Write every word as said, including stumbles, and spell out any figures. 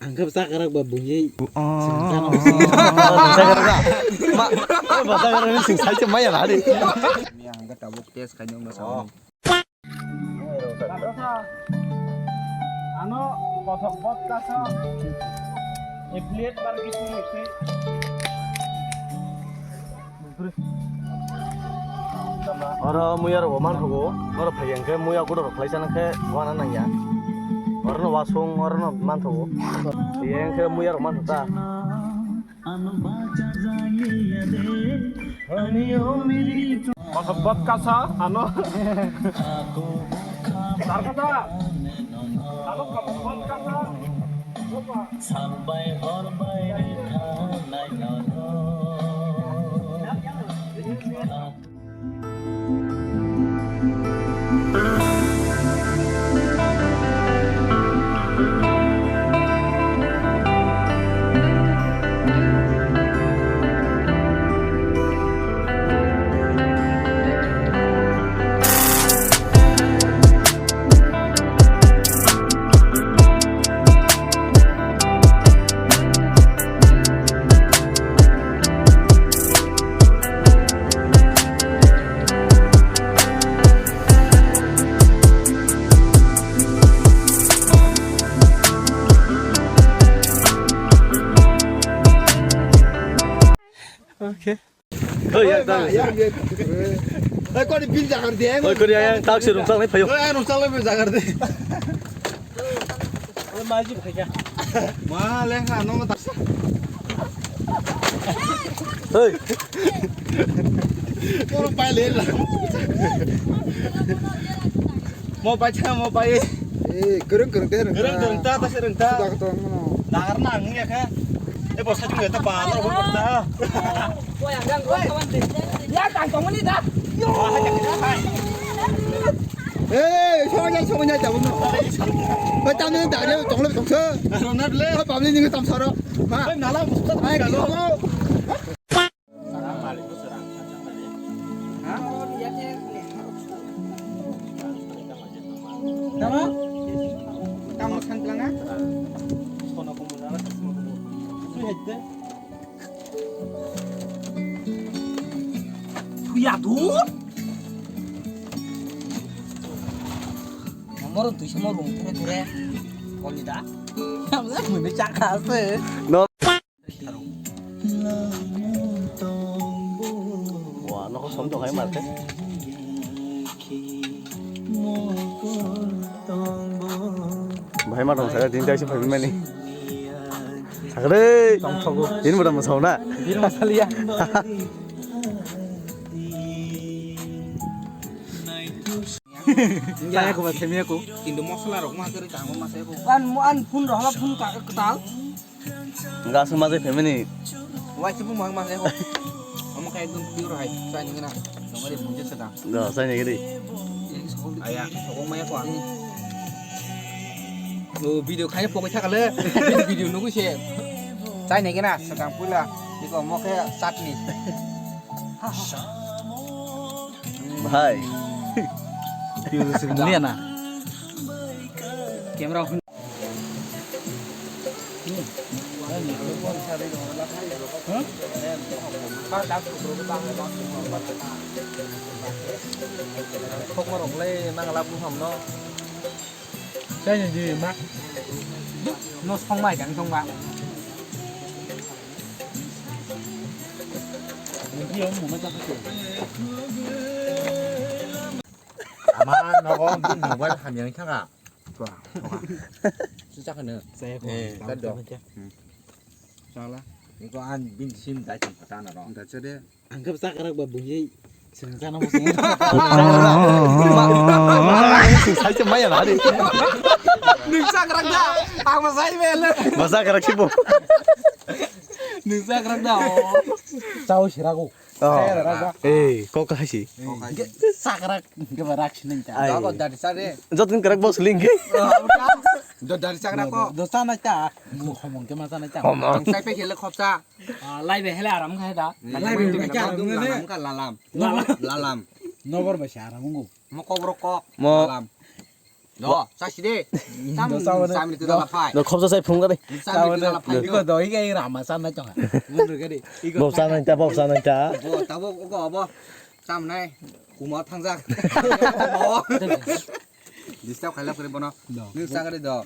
Ang khe bwsa kwrak ba buji. Oh. Sing jana bwsa. Bwsa kwrak ba? Ma, bwsa kwrak ni sing sai se maya na de. Ni ang khe tabuk test khaini wngma sa. Ano kothok podcast affiliate marketing ni. Oro muya rok manthogo, oro phai hwnkhe muya kuda rok khlai chana khe wana nangya. Oro no wasung, oro no manthogo. Phai hwnkhe muya rok mantho ta. Kothok podcast ano. Tar kata. Ano kothok podcast. Salbai horbai rikha nainano. Okay. Oi, yak, yak, yak, yak. Eh, kau di bil jangan dia. Oi, kau di yang tak suruh sang ni payo. Eh, nusang lebih jangan deh. Oi, maji bhaiya. Ma, lengka, nong tak. Hei. Kau pai le lah. Mo pai cha, mo pai. Eh, kereng kereng teh. Kereng kereng ta, ta kereng ta. Sudah ketemu. Dar nang ya kha. Eh, bos satu ya ta ba, ta bos ta. Ya, tang tong ni da. Yo. Eh, soalnya soalnya jauh no. Bai tam ni da ya tong le tong se. Ronald le. Bai pam ni ni tam saro. Ma. Bai nala bos ta. Ai, kau. Tama? Tama santlanga? Sui hette. Suya tut. Moron tui semua rung tere tere. Kau ni da? Kamu dah mana cakap sih? No. Wa, nokho som tong hai mate. Bahai ma tong saka din taisi phai mani. Sakre. Tong thogo. Din boda masau na. Din masaliya. Saya ko ba semiya ko. Kintu masala rok ma kare tang ma saya ko. An mo an phun rohla phun ka tal. Enggak, asal masih family. Wah, itu pun mahal-mahal ya, kok. Kamu kayak ekdom pure hai. Saya ini kena. Nomor dia muncul sedang. Enggak, saya ini gini. Ayah, sokong maya kok ani. Oh, video kayak pokoknya kali. Video nunggu sih. Saya ini kena sedang pula. Itu mau kayak saat nih. Hai. Video sih mulia na. Camera on. Khokma rok le nang lab buphang no. Chai ni di ma. No song mai dang song ma. Ni di om mo ma ta ko. Ama nogo mobile hamya wngkha ka. Tua, tua. Sisa khano. Saya ko. Eh, tado. Sala. Iko an bin sim dai tong kata na ro. Da chade. Ang khe bwsa kwrak ba buji. Sing jana mo sing. Sing sai se maya na de. Nwng sakrak da. Ang bwsai bele. Bwsa kwrak si bo. Nwng sakrak da. Chao sirago. Oh. Eh, kok hai si. Sakrak ke ba rak sinai ta. Ai. Dogo dari sare. Jotun kwrak bos lingke. Do dari sakrak ko. Do sana ta. Mu homong ke ma sana ta. Homong. Ang sai pe khele khopsa. Ah, lai be hele aram khai da. Lai be khai aram khai ne. Lalam ka lalam. Lalam. Nogor ba si aram ungu. Mo kobro kok. Mo. Lalam. Do, sasi de. Tam, do, sama de. Samni tu dapat phai. Do, khobsa sai phung gari. Samni tu dapat phai. Iko do, iko iko rama sana chong. Mundur gari. Iko bob sana ta, bob sana ta. Bo, tabo, iko abo. Samnai. Kuma thangjak. Disturb khailap kari bono. Do. Nung sa gari do.